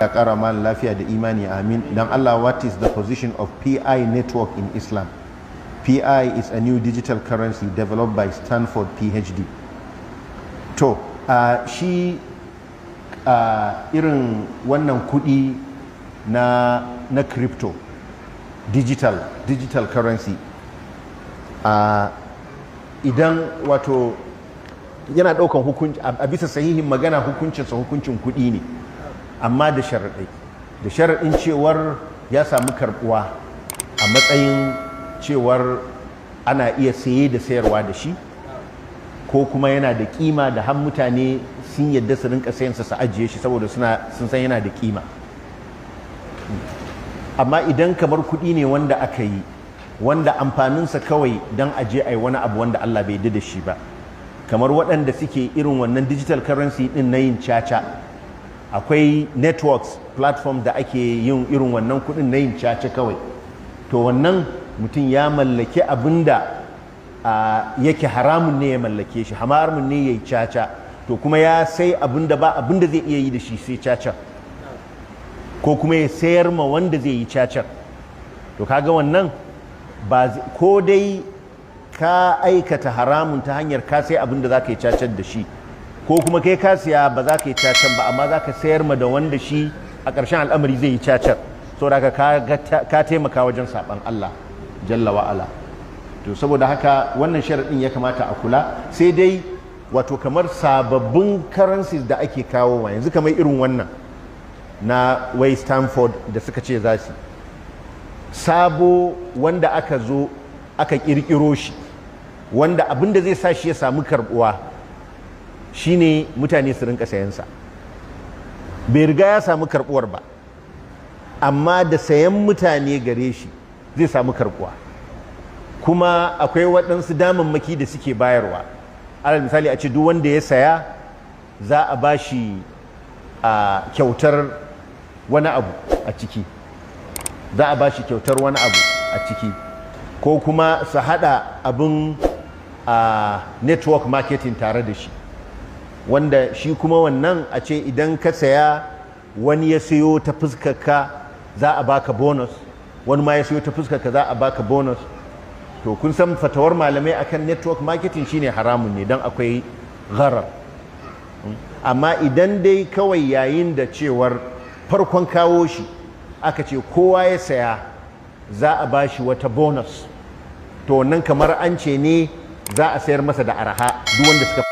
Ya kara mal lafiya da imani, amin. Dan Allah, what is the position of PI network in Islam? PI is a new digital currency developed by Stanford PhD. To, shi irin wannan kudi na crypto, digital currency, idan wato yana daukan hukunci, a bisa sahihin magana, hukuncinsa hukuncin kudi ne, amma da sharaɗai, da sharaɗin cewar ya samu karɓuwa a matsayin cewar ana iya saye da sayarwa da shi, ko kuma yana da kima da har mutane sun yadda su rinka sayansa su ajiye shi saboda sun san yana da kima. Amma idan kamar kuɗi ne wanda aka yi, wanda amfaninsa kawai don aje a yi wani abu wanda Allah bai yarda da shi ba, kamar waɗanda suke irin wannan digital currency ɗin na yin caca, akwai networks, platform da ake yin irin wannan kuɗin na yin caca kawai, to wannan mutum ya mallaki abin da yake haramun ne ya mallake shi, haramun ne ya yi caca. To kuma ya sai abin da ba abin da zai iya yi da shi sai caca, ko kuma ya sayar ma wanda zai yi cacar. To kaga wannan ba, ko dai ka aikata haramun ta hanyar ka sai abin da za ka yi cacar da shi, ko kuma kai ka siya, ba za ka yi cacar ba, amma za ka sayar ma da wanda shi a ƙarshen al'amari zai yi cacar, saboda haka ka taimaka wajen saɓan Allah jalla wa'ala. To saboda haka wannan sharaɗin ya kamata a kula. Sai dai wato kamar sababbin currencies da ake kawo yanzu, kamar irin wannan na wai Stanford da suka ce za su sabo, wanda aka zo aka kirkiro shi, wanda abin da zai sa shi ya samu karbuwa shine mutane su rinka sayansa. Bai riga ya samu karbuwar ba, amma da sayan mutane gare shi zai samu karbuwa. Kuma akwai waɗansu damammaki da suke bayarwa, alal misali a ce duk wanda ya saya za a ba shi a kyautar wani abu a ciki, za a ba shi kyautar wani abu a ciki, ko kuma su haɗa abin a network marketing tare da shi, wanda shi kuma wannan a ce idan ka saya, wani ya sayo ta fuskarka, za a baka bonus, wani ma ya sayo ta fuskarka, za a baka bonus. To kun san fatawar malamai akan network marketing shine haramun ne, don akwai gharar. Amma idan dai kawai yayin da cewar farkon kawo shi aka ce kowa ya saya za a ba shi wata bonus, to wannan kamar an ce ne za a sayar masa da araha, duk wanda suka